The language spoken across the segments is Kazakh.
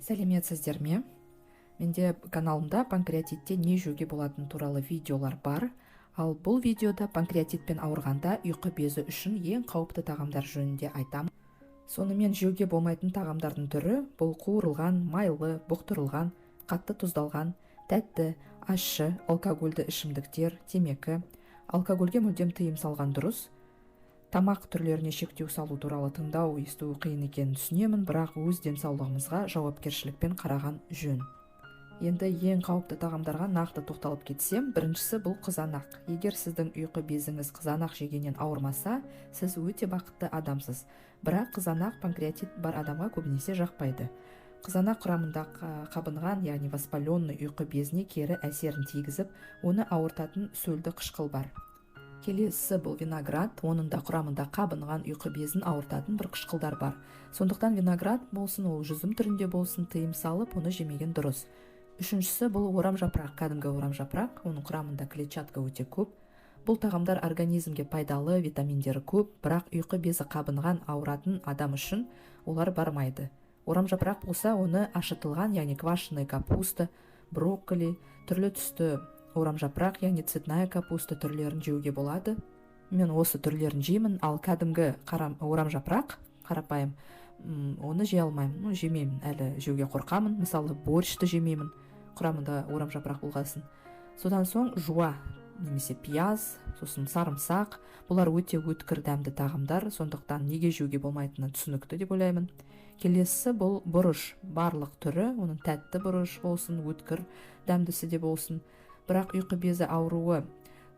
Сәлеметсіздер ме? Менде каналымда панкреатитте не жеуге болатыны туралы видеолар бар. Ал бұл видеода панкреатитпен ауырғанда ұйқы безі үшін ең қауіпті тағамдар жөнінде айтамын. Сонымен, жеуге болмайтын тағамдардың түрі: бұл қуырылған, майлы, бұқтырылған, қатты тұздалған, тәтті, ащы, алкогольді ішімдіктер, темекі. Алкогольге мүлдем тыйым салған дұрыс. Тамақ түрлеріне шектеу салу туралы тыңдау, есту қиын екенін түсінемін, бірақ өз денсаулығымызға жауапкершілікпен қараған жөн. Енді ең қауіпті тағамдарға нақты тоқталып кетсем, біріншісі – бұл қызанақ. Егер сіздің ұйқы безіңіз қызанақ жегеннен ауырмаса, сіз өте бақытты адамсыз. Бірақ қызанақ панкреатит бар адамға көбінесе жақпайды. Қызанақ құрамында қабынған, яғни воспаленный, ұйқы безіне кері әсерін тигізіп, оны ауыртатын сөлді қышқыл бар. Келесісі – бұл виноград. Оның да құрамында қабынған, ұйқы безін ауыртатын бір қышқылдар бар. Сондықтан виноград болсын, ол жүзім түрінде болсын, тыйым салып, оны жемеген дұрыс. Үшіншісі – бұл орам жапырақ, кәдімгі орам жапырақ. Оның құрамында клетчатка өте көп. Бұл тағамдар организмге пайдалы, витаминдері көп, бірақ ұйқы безі қабынған, ауыратын адам үшін олар бармайды. Орам жапырақ болса, оны ашытылған, яғни квашеный капуста, брокколи, түрлі түсті орам жапырақ, яғни цветная капуста түрлерін жеуге болады. Мен осы түрлерін жеймін. Ал кәдімгі орам жапырақ, қарапайым, оны жей алмаймын, ну, жемеймін әлі, жеуге қорқамын. Мысалы, борщты жемеймін, құрамында орам жапырақ болғасын. Содан соң жуа немесе пияз, сосын сарымсақ. Бұлар өте өткір дәмді тағамдар, сондықтан неге жеуге болмайтыны түсінікті деп ойлаймын. Келесісі – бұл бұрыш, барлық түрі. Оның тәтті бұрыш болсын, өткір дәмдісі де болсын. Бірақ ұйқы безі ауруы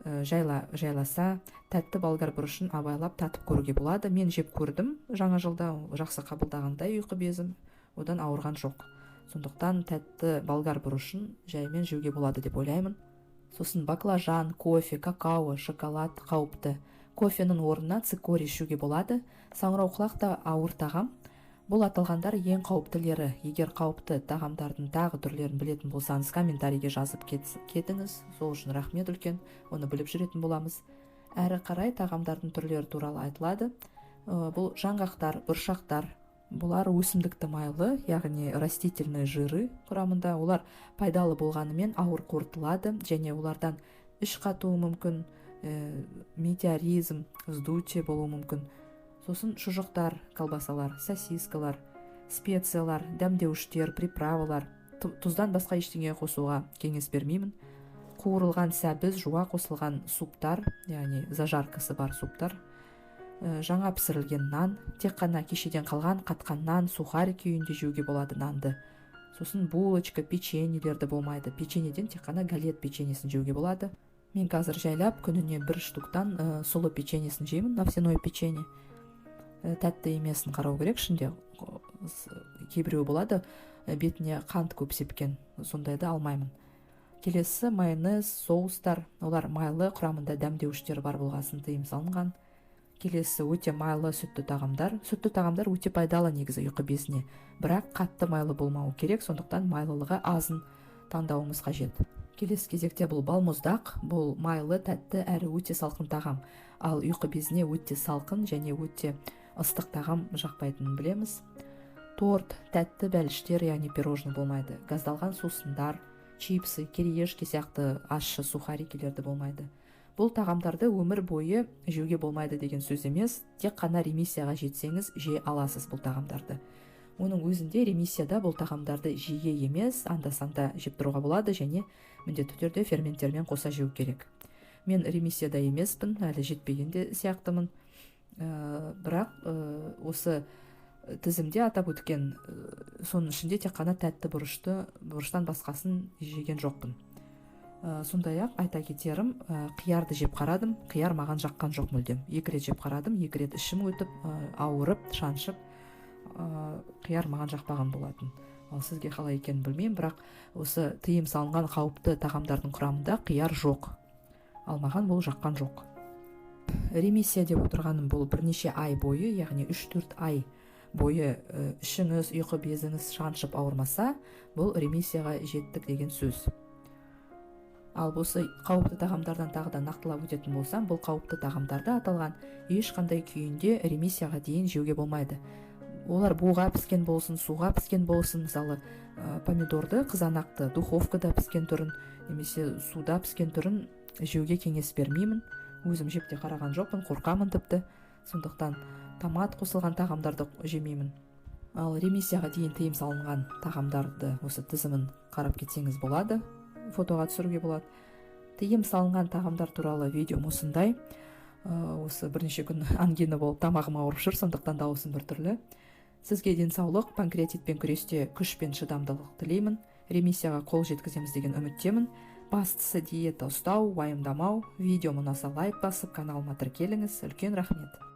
жайласа, тәтті болгар бұрышын абайлап татып көруге болады. Мен жеп көрдім жаңа жылда, жақсы қабылдағандай ұйқы безім одан ауырған жоқ. Сондықтан тәтті болгар бұрышын жаймен жеуге болады деп ойлаймын. Сосын баклажан, кофе, какао, шоколад қауіпті. Кофенің орнына цикорий ішуге болады. Саңырауқұлақ та ауыр тағам. Бұл аталғандар ең қауіптілері. Егер қауіпті тағамдардың тағы түрлерін білетін болсаңыз, комментарийге жазып кетіңіз. Сол үшін рахмет үлкен, оны біліп жүретін боламыз. Әрі қарай тағамдардың түрлері туралы айтылады. Бұл жаңғақтар, бұршақтар. Бұлар өсімдікті майлы, яғни растительные жиры құрамында. Олар пайдалы болғанымен, ауыр қорытылады және олардан іш қатуы мүмкін, метеоризм, вздутие болуы мүмкін. Сосын шұжықтар, колбасалар, сосискалар, специялар, дәмдеуіштер, приправалар. Тұздан басқа ештеңе қосуға кеңес бермеймін. Қуырылған сәбіз, жуа қосылған суптар, яғни зажаркасы бар суптар, жаңа пісірілген нан, тек қана кешеден қалған қатқан нан, сухарь күйінде жеуге болады нанды. Сосын булочка, печеньелерді болмайды. Печеньеден тек қана галет печеньесін жеуге болады. Мен қазір жайлап күніне бір штуктан сұлы печеньесін жеймін, овсяное печенье. Тәтті емесін қарау керек, ішінде кейбіреуі болады, бетіне қант көп сепкен, сондайды алмаймын. Келесі майонез, соустар. Олар майлы, құрамында дәмдеуіштер бар болғасын, тыйым салынған. Келесі өте майлы сүтті тағамдар. Сүтті тағамдар өте пайдалы негізі ұйқы безіне, бірақ қатты майлы болмауы керек, сондықтан майлылығы азын таңдауымыз қажет. Келесі кезекте бұл балмұздақ. Бұл майлы, тәтті әрі өте салқын тағам. Ал ұйқы безіне өте салқын және өте ыстық тағам жақпайтынын білеміз. Торт, тәтті бәліштер, яғни пирожный болмайды. Газдалған сусындар, чипсы, кириешки сияқты ащы сухарикилерді болмайды. Бұл тағамдарды өмір бойы жеуге болмайды деген сөз емес, тек қана ремиссияға жетсеңіз, жей аласыз бұл тағамдарды. Оның өзінде ремиссияда бұл тағамдарды жиі емес, анда санда жеп тұруға болады және міндетті түрде ферменттермен қоса жеу керек. Мен ремиссияда емеспін, әлі жетпеген де сияқтымын. Бірақ осы тізімде атап өткен, соның ішінде тек қана тәтті бұрыштан басқасын жеген жоқпын. Сондай ақ айта кетерім, қиярды жеп қарадым, қияр маған жаққан жоқ мүлдем. Екі рет жеп қарадым, екі рет ішім өтіп, ауырып, шаншып, қияр маған жақпаған болатын. Ал сізге қалай екенін білмеймін, бірақ осы тыйым салынған қауіпті тағамдардың құрамында қияр жоқ, ал маған бұл жаққан жоқ. Ремиссия деп отырғаным – бұл бірнеше ай бойы, яғни 3-4 ай бойы ішіңіз, ұйқы безіңіз шаншып ауырмаса, бұл ремиссияға жеттік деген сөз. Ал осы қауіпті тағамдардан тағы да нақтылап өтетін болсам, бұл қауіпті тағамдарды аталған ешқандай күйінде ремиссияға дейін жеуге болмайды. Олар буға піскен болсын, суға піскен болсын. Мысалы, помидорды, қызанақты духовкада піскен түрін немесе суда піскен түрін жеуге кеңес бермеймін. Өзім жеп те қараған жоқпын, қорқамын тіпті. Сондықтан томат қосылған тағамдарды жемеймін. Ал ремиссияға дейін тыйым салынған тағамдарды осы тізімін қарап кетсеңіз болады, фотоға түсіруге болады. Тыйым салынған тағамдар туралы видеом осындай. Осы бірнеше күн ангина болып, тамағым ауырып жүр, сондықтан дауысым біртүрлі. Сізге денсаулық, панкреатитпен күресте күш пен шыдамдылық тілеймін. Ремиссияға қол жеткіземіз деген үміттемін. Бастысы диета ұстау, уайымдамау. Видеом ұнаса, лайк басып, каналыма тіркеліңіз. Үлкен рахмет.